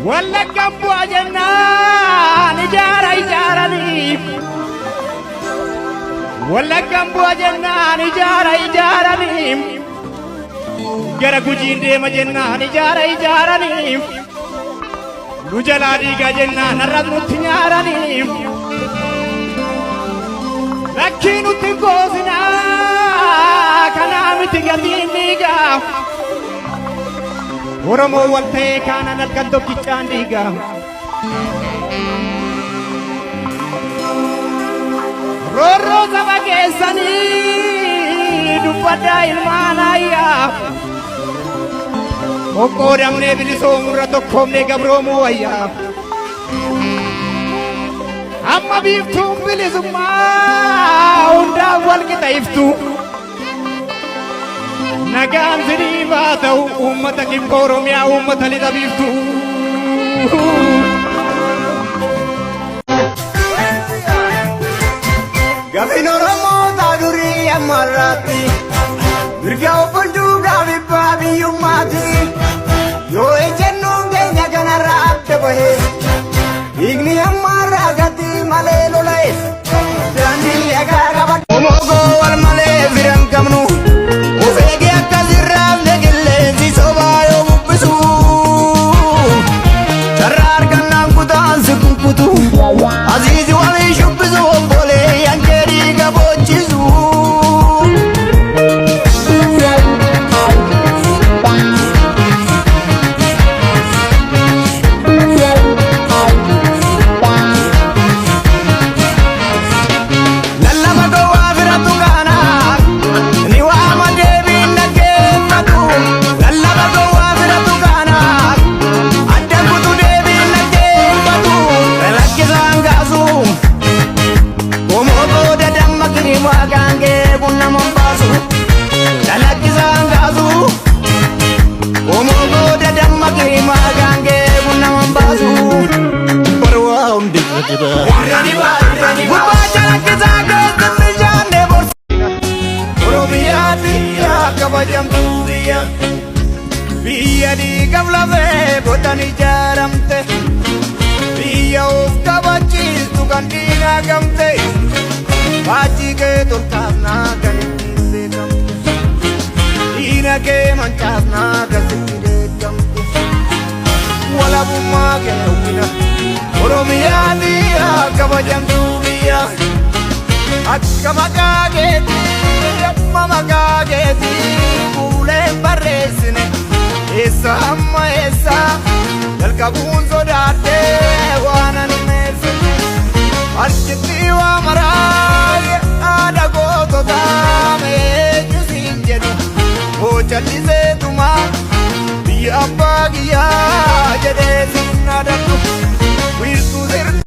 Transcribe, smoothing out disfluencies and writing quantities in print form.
Wallaggaan bu'a jennaan ijaara ijaaranii. Wallaggaan bu'a jennaan ijaara ijaaranii. Gara Gujiin deema jennaan ijaara ijaaranii. Nu jalaa diigaa jennaan har'as nutti nyaaranii. Lakkii nutti hin goosinaa kanaa miti gatiin dhiigaa. Oromoo wal ta'ee kaanaan halkan tokkichaan diigaa. Roorroo saba keessanii dubbadhaa ilmaan ayyaa. Qoqqoodamnee bilisoomurra tokkoomnee gabroomuu wayyaa. Amma biiftuun bilisummaa hundaan wal qixa iftu. Nagaan siniif haa ta'u uummata kibba Oromiyaa uummata lixa biiftuu. Gafin Oromoota durii amma irraatti mirga of bulchuudhaaf abbaa biyyummaati. Yoo ejjennoon keenya kanarraa adda bahe dhiigni amma irraa gati malee lola'e daandii dhagaa qaba. Omogoo wal malee firan qabnu of eegee akka sirraafne qilleensi sobaa yoo bubbisu. Carraa argannaan kutaan si kunkutu Aziizi walii shubbisu obbolee yankee dhiiga boochisu. Lallaba gowwaa firatu kaana ni waama deebiin dhaggeeffatu. Lallaba gowwaa firatu kaana adda kutu deebiin dhaggeeffatu. Lakkisaan kaasu qomoo booda damma kirimaa gaangee kun nama hin baasu. Lalakkisaan kaasu qomoo booda damma kirimaa gaangee kun nama hin baasu. Barwaa hundi gubbaa calaqqisaa keessa bishaan borsa. Oromiyaa biyya kabajamtuu biyya biyya dhiigaf lafee godhan ijaaramte biyya of kabachiistu kan diinaa gamte faajjii kee tolkaafnaa kan ittiin beekamtu diina kee mancaafnaa kan sitti deeggamtu walabummaa kee hawwina Oromiyaa biyya kabajamtuu biyya. Akka maqaa keetii amma maqaa keetii fuuleen barreessine eessa amma eessa jalqabuun sodaadhe